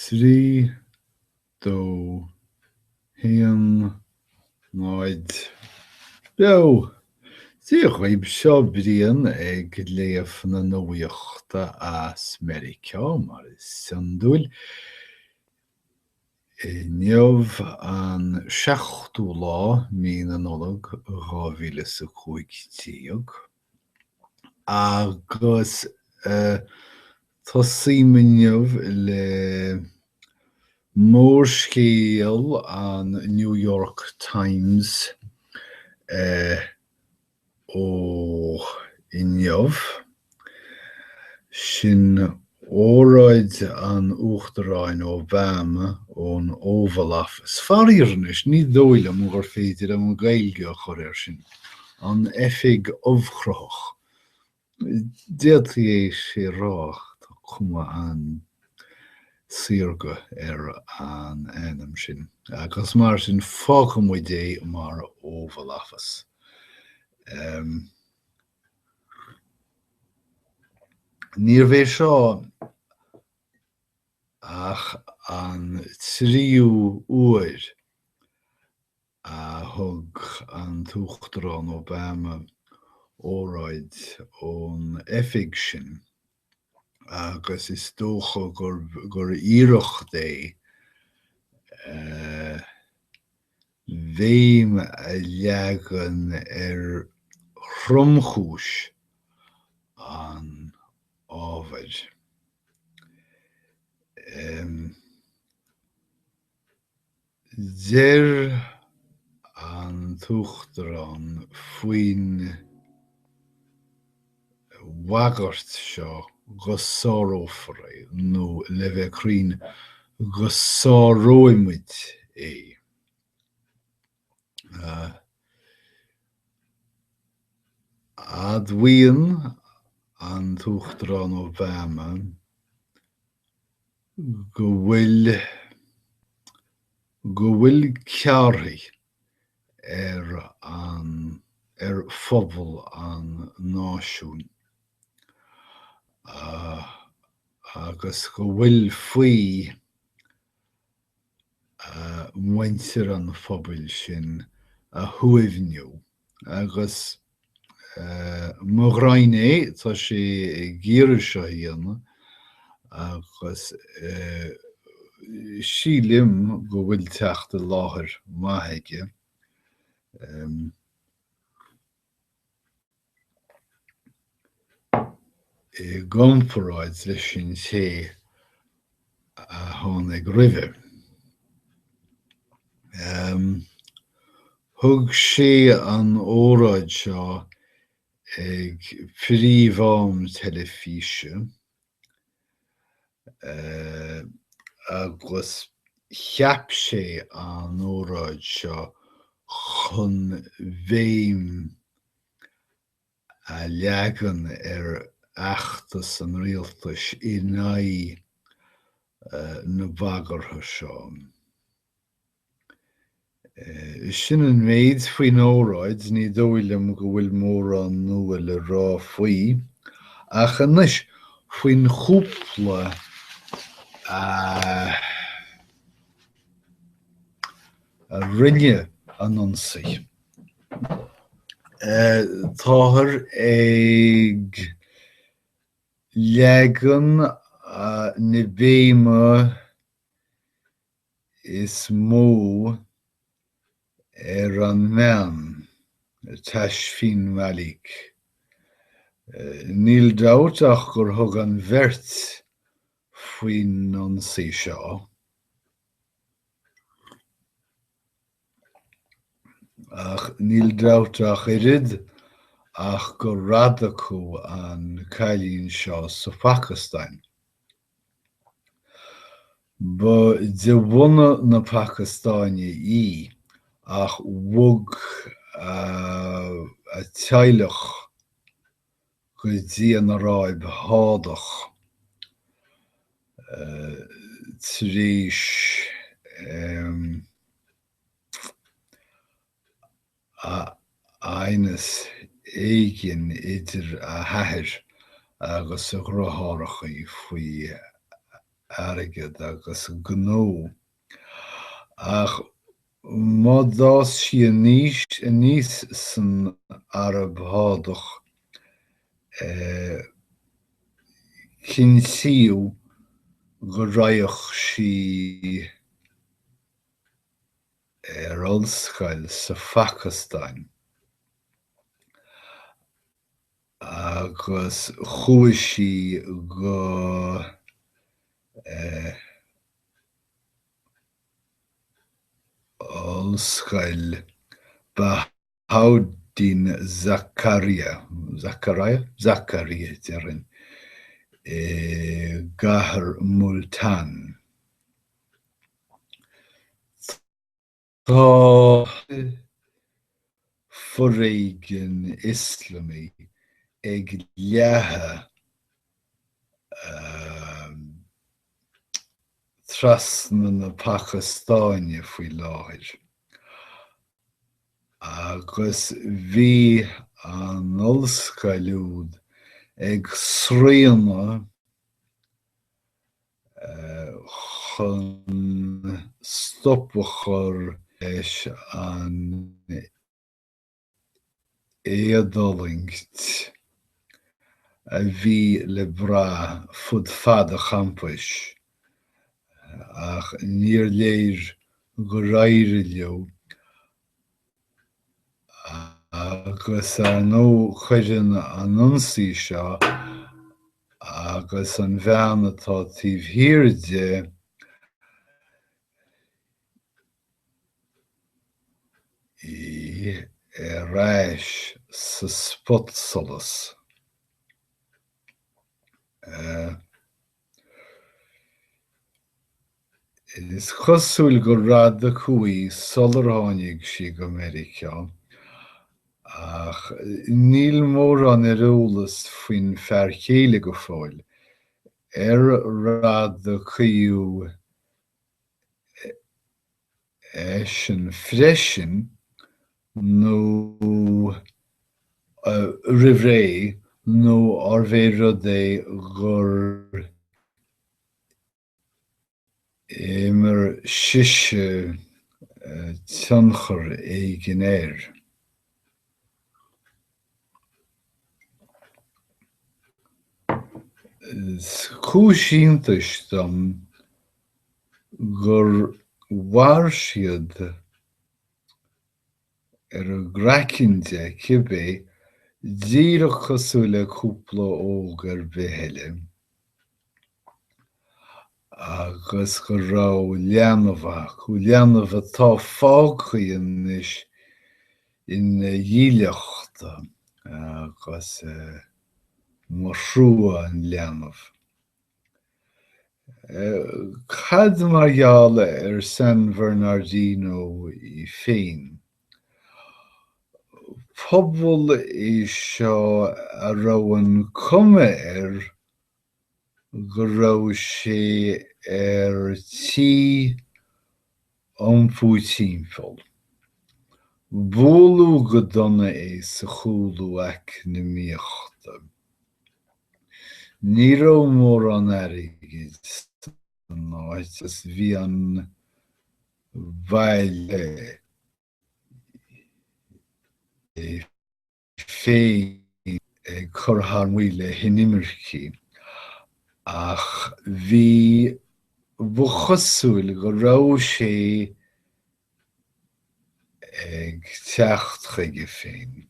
3, 2, 1, 0. Beo! Dia dhaoibh, seo Brian ag léamh na nuachta as Meiriceá, mar is iondúil. Inniu an seachtú lá mí na Nollag 2015. Agus tosaím inniu le mórscéal an New York Times ó inniu, sin óráid an Uachtaráin Obama ón Oval Office. Faraor anois, ní dóigh liom gur féidir an Ghaeilge a chur air sin, an Oifig Ubhchruthach. D'fhéadfaí é sin a rá ach tá cuma an-saorga ar an ainm sin agus mar sin fágfaidh muid é mar Oval Office. Níorbh é seo ach an tríú huair a thug an tUachtarán Obama óráid ón oifig sin agus is dócha gur iarracht é béim a leagan ar thromchúis an ábhair. Deir an tUachtarán faoin bhagairt seo go sárófar é, nó le bheith cruinn, go sáróidh muid é. Admhaíonn an tUachtarán Obama go bhfuil go bhfuil cearthaí ar an ar phobal an náisiúin agus go bhfuil faoi muintir an phobail sin a shuaimhniú agus mo ghraidhin é, tá sé ag iarraidh seo a dhéanamh agus sílim go bhfuil teacht i láthair maith aige. I gcomparáid leis an té a tháinig roimhe. Thug sé an óráid seo ag príomh-am teilifíse agus cheap sé an óráid seo chun béim a leagan ar fheachtas an rialtais in aghaidh na bagartha seo. Sin an méid faoin óráid, ní dóigh liom go bhfuil mórán nua le rá faoi. Ach anois, faoin chúpla a rinne an ionsaí. Táthar ag leagan na béime is mó ar an mbean, Tashfeen Malik. Níl dabht ach gur thug an bheirt faoin ionsaí seo. Ach níl dabht ach oiread ach gur radacadh an cailín seo sa Phacastáin. Ba de bhunadh na Pacastáine í ach bhog a teaghlach go dtí an Aráib Shádach tar éis aighneas éigin idir a hathair agus a dheartháireacha faoi. Airgead agus gnó. Ach má d'fhás sí aníos san Araib Shádach, cinntíodh go raghadh sí ar ollscoil sa Phacastáin. Agus chuaigh sí go. Ollscoil Bahauddin Zakariya, Zachariah? Zakariya, déarfainn, i gcathair Multan. Tá foréigean Ioslamaigh ag leathadh trasna na Pacastáine faoi láthair agus bhí an ollscoil úd ag sraonadh chun stop a chur leis an éadulaingt a bhí le brath fud fad an champais, ach níor léir gur éirigh leo. Agus ar ndóigh cuireann an ionsaí seo agus an bhean atá taobh thiar de í ar ais sa spotsolas. Is cosúil gur radacú í sular tháinig sí go Meiriceá, ach níl mórán ar eolas faoin fear céile go fóill. Ar radacaíodh eisean freisin nó roimh ré nó arbh é rud é gur imir sise tionchar éigin air. Is cúis iontais dom gur mhair siad ar a gcraiceann de, cibé, díreach cosúil le cúpla óg ar bith eile, agus go raibh leanbh acu, leanbh atá fágtha anois ina dhílleachta, agus mo thrua an leanbh. Cad mar gheall ar San Bernardino í féin? Pobal é seo a raibh an cuma air go raibh sé ar tí iompú timpeall. Bualadh go dona é sa chúlú eacnamaíochta. Ní raibh mórán airgid san áit agus bhí an baile é féin ag cur thar maoil le hinimircigh ach bhí, ba chosúil go raibh sé ag teacht chuige féin.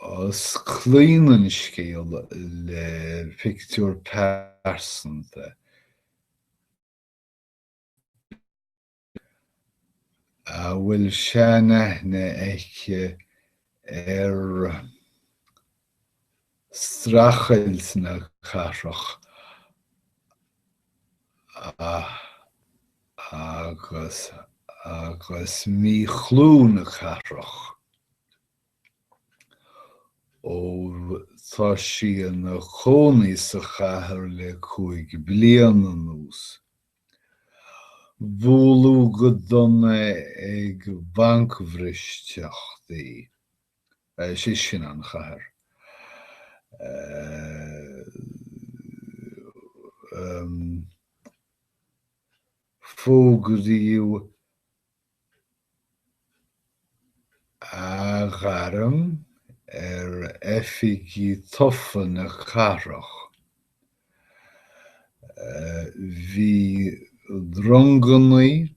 Osclaíonn an scéal le pictiúr pearsanta a bhfuil seanaithne aici ar streachailt na cathrach agus agus míchlú na cathrach. Ó tá sí ina cónaí sa chathair le 5 bliana anuas. Bualadh go dona ag bancbhristeacht í, sé sin an chathair. Fógraíodh athghairm ar oifigigh tofa na cathrach. Bhí dronganna,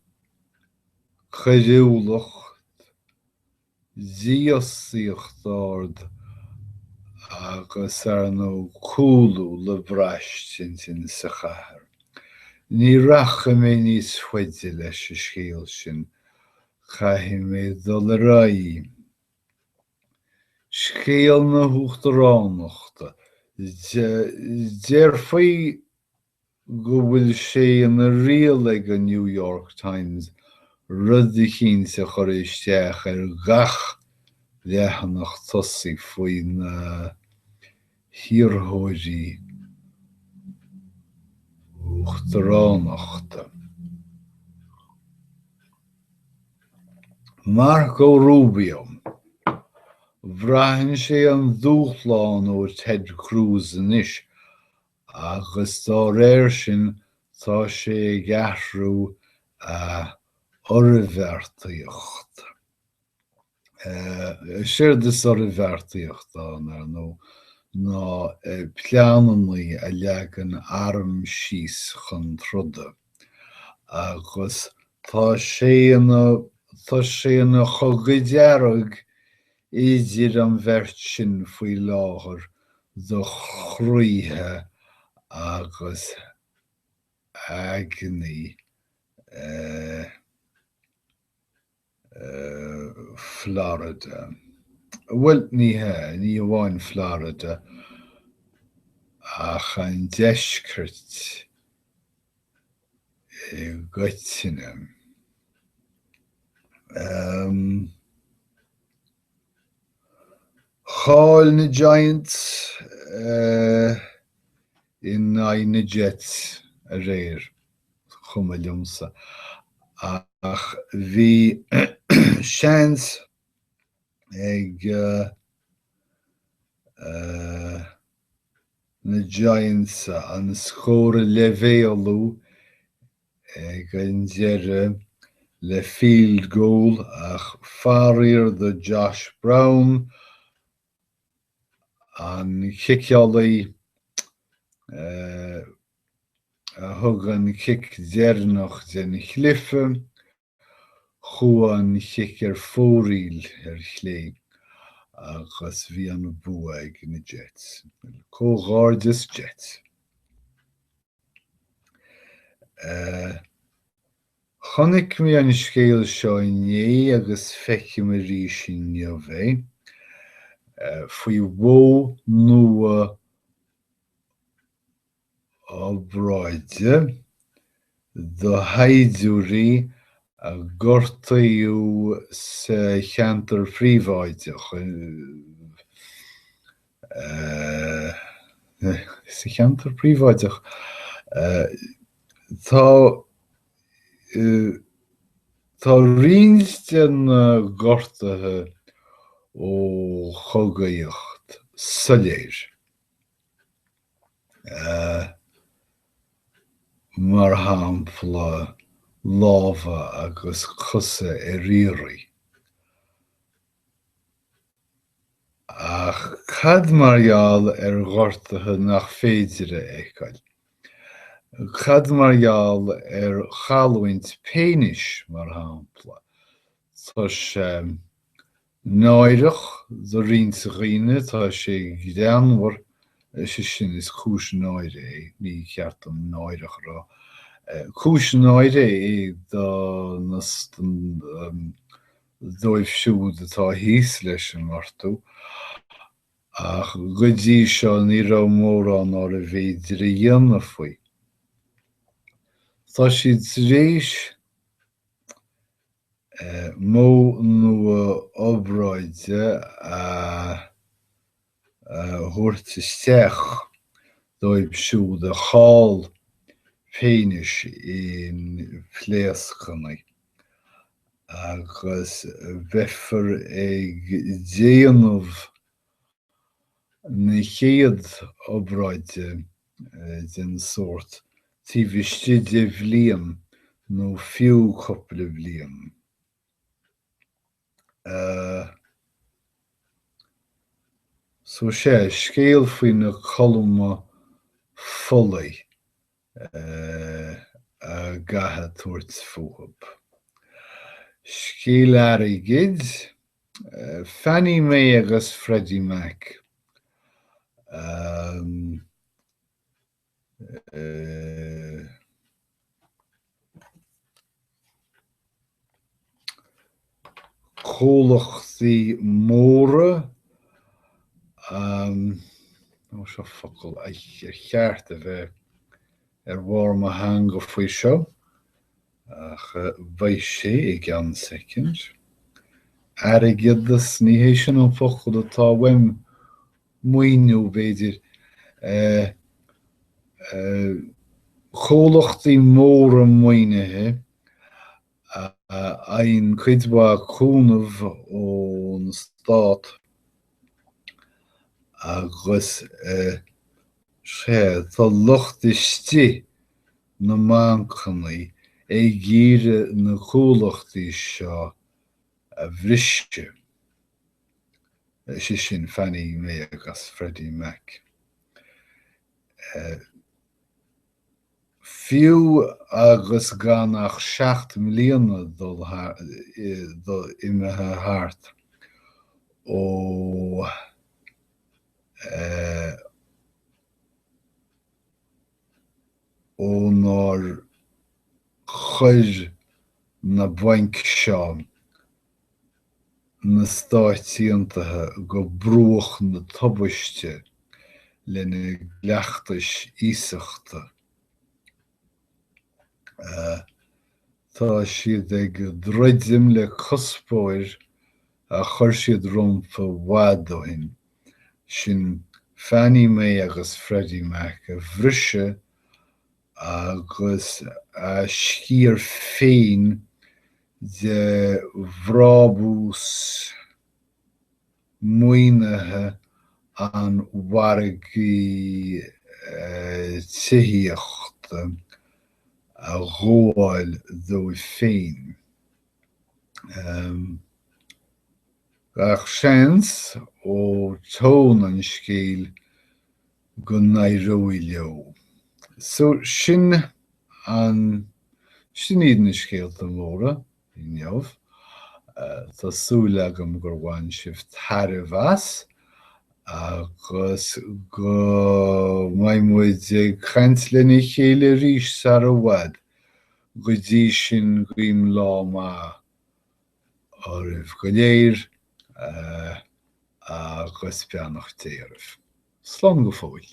coiriúlacht, dífhostaíocht ard agus ar ndóigh cúlú le braistint insa chathair. Ní rachaidh mé níos faide leis an scéal sin, caithfidh mé dul ar aghaidh. Scéal na hUachtaránachta. Déarfaí go bhfuil sé ina riail ag an New York Times rud eicínt a chur isteach ar gach leathanach tosaigh faoi na hiarrthóirí uachtaránachta. Marco Rubio, Braitheann sé an dúshlán ó Ted Cruz anois agus dá réir sin tá sé ag athrú a oirbheartaíocht. Séard is oirbheartaíocht ann, ar ndóigh, ná pleananna a leagann arm síos chun troda. Agus tá sé ina, tá sé ina chogadh dearg idir an bheirt sin faoi láthair do chroíthe agus aigne Florida. Bhuel, ní hea, ní amháin Florida, ach an deiscirt i gcoitinne. Chaill na Giants in aghaidh na Jets aréir, cuma liomsa, ach bhí seans ag na Giants an scór a leibhéalú ag an deireadh le field goal ach faraor do Josh Brown, an ciceálaí a thug an cic deireanach den chluiche, chuaigh an chic ar fóraoil ar chlé agus bhí an bua ag na Jets. Comhghairdeas Jets! Chonaic mé an scéal seo inné agus feicim arís inniu é, faoi mhodh nua obráide do shaighdiúirí a gortaíodh sa cheantar príobháideach. Sa cheantar príobháideach, tá tá roinnt de na gortuithe ó chogaíocht soiléir, mar shampla lámha agus cosa ar iarraidh. Ach cad mar gheall ar ghortuithe nach féidir a fheiceáil? Cad mar gheall ar chailliúint péinis, mar shampla? Tá sé náireach do roinnt dhaoine, tá sé greannmhar, sé sin, is cúis náire é, ní ceart dom náireach a rá, cúis náire é do na, dóibh siúd atá thíos leis an ngortú, ach go dtí seo ní raibh mórán nárbh fhéidir a dhéanamh faoi. Tá siad tar éis modh nua obráide a thabhairt isteach dóibh siúd a chaill péinis in pléascanna agus beifear ag déanamh. na chéad obráide den sórt taobh istigh de bhliain nó fiú cúpla bliain. So sea, scéal faoi na colma folaigh a gcaithfidh tabhairt fúthu. Scéal airgid, Fannie Mae agus Freddie Mac. Comhlachtaí móra, ó seo focal ar cheart a bheith ar bharr mo theanga faoi seo, ach beidh sé i gceann soicind. Airgeadas, ní hé sin an focal atá uaim, maoiniú, b'fhéidir. Comhlachtaí móra maoinithe a fhaigheann cuid mhaith cúnamh ón stát agus sea, tá lucht istigh na mbancanna ag iarraidh na comhlachtaí seo a bhriseadh. Sé sin Fannie Mae agus Freddie Mac. Fiú agus gan ach 7 mbliana dul imithe thart ó ónár chuir na bainc seo na Stáit Aontaithe go bruach na tubaiste lena gcleachtais iasachta. Tá siad ag druidim le cuspóir a chuir siad rompu i bhfad ó shin, sin Fannie Mae agus Freddie Mac a bhriseadh agus a sciar féin de bhrabús maoinithe an mhargaidh tithíochta a ghabháil dóibh féin. Gach seans, ó tón an scéil, go n-éireoidh leo. So, sin an, sin iad na scéalta móra inniu. Tá súil agam gur bhain sibh tairbhe as agus go mbeidh muid ag caint lena chéile arís sar i bhfad. Go dtí sin, guím lá maith oraibh go léir agus beannacht Dé oraibh. Slán go fóill.